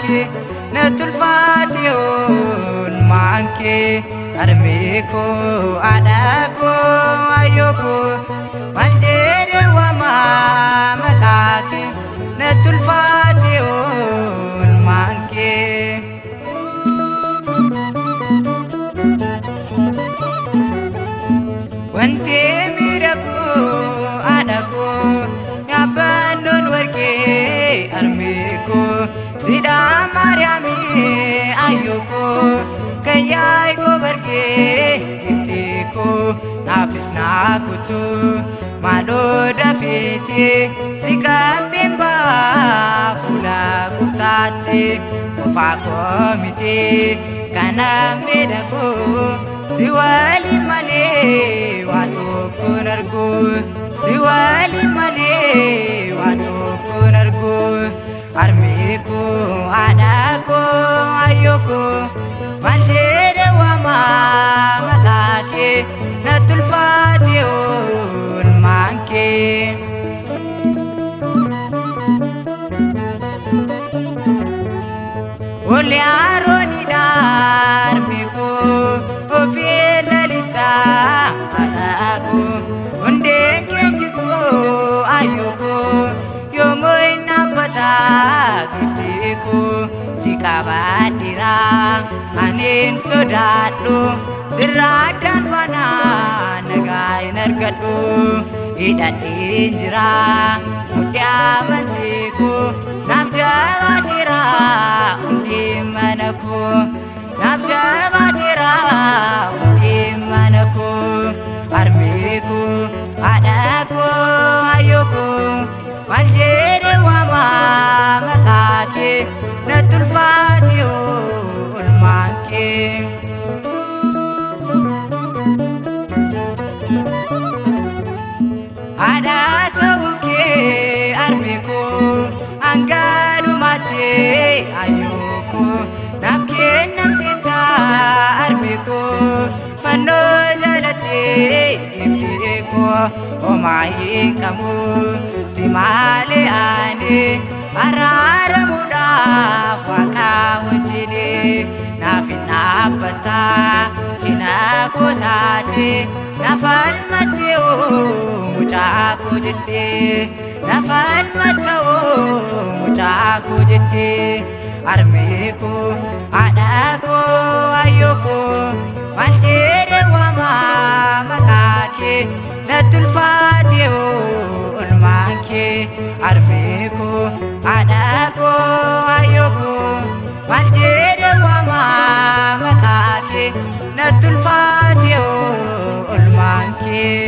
kee natti ulfaate oolmaan kee. Harmee koo haadha koo ayyoo koo maal jedhee waamaa maqaa kee natti ulfaate oolmaan kee. Wanti miidhagu haadha koo yaabbannoon warqee harmee koo sidhaa maariyaamii ayyoo koo kan yaa'ii bargee giftii koo naafis naa kutuu maaloo dafeeti si qabbeen baa fuula gooftaatti qofaa koo miti kana miidhagu si waliin malee waa tokkoon argu si waliin malee waa tokkoon argu harmee koo haadha koo ayyoo koo maal jedhee waamaa maqaa kee natti ulfaate oolmaan kee. Olli Aroonidha harmee koo ofii lalistaa haadha koo hundeen keenji koo ayyoo koo yoomuu hin dhaabbata giftii koo si qabadheera ani hin sodaadhu sirraa addaan baanaa nagaa hin argadhu hidhadheen jira mudhii amantii koo naaf jabaateera hundee mana koo naaf jabaateera hundee mana koo harmee koo haadha koo ayyoo koo maal jedhee waamaa maqaa kee natti ulfaate oolmaan kee. Haadha ta'uun kee harmee koo hanga dhumaatti ayyoo koo naaf kennamte taa harmee koo fannoo jalatti ifti koo homaa hin qabu si malee ani araaramuudhaaf waaqa wajjin naaf hin dhaabbata cinaa koo taate naaf almatte mucaa koo jettee naaf almatte mucaa koo jettee harmee koo haadha koo ayyoo koo maal jedhee waamaa maqaa kee natti ulfaate oolmaan kee harmee koo haadha koo ayyoo koo maal jedhee waamaa maqaa kee natti ulfaate oolmaan kee.